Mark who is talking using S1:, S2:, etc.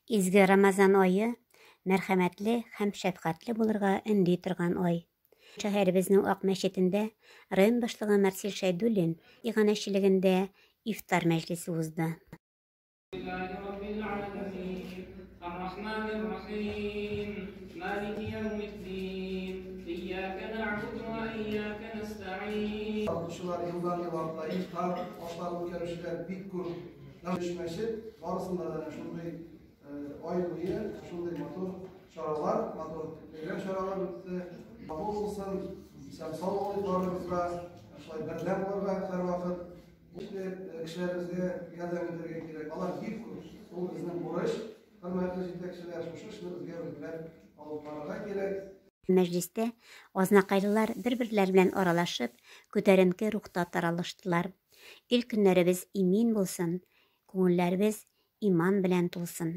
S1: Изге Рамазан ае мәрхәмәтле һәм шәфкатьле булырга өнди торган ай. Шәһәребезнең Ак мәчетендә район башлыгы Марсель Шәйдуллин иганәчелегендә ифтар мәҗлесе узды.
S2: Укучылар елдан-ел арта, ифтар ашлары үткәрүчеләр бик күп. Өч мәчет, барысында да әнә шундый ай буе шундый матур чаралар, матур бәйрәм чаралар үтте. Кабул булсын, исән-сау булыйк барыбыз да, шулай бердәм булырга һәрвакыт. Кешеләребезгә ярдәм итәргә кирәк. Алар бик күп. Ул безнең бурыч. Хөрмәтле җитәкчеләр, шушы эшне безгә бергәләп алып барырга кирәк.
S1: Мәҗлестә азнакайлылар бер-берләре белән аралашып, күтәренке рухта таралыштылар. Ил-көннәребез имин булсын, күңелләребез иман белән тулсын.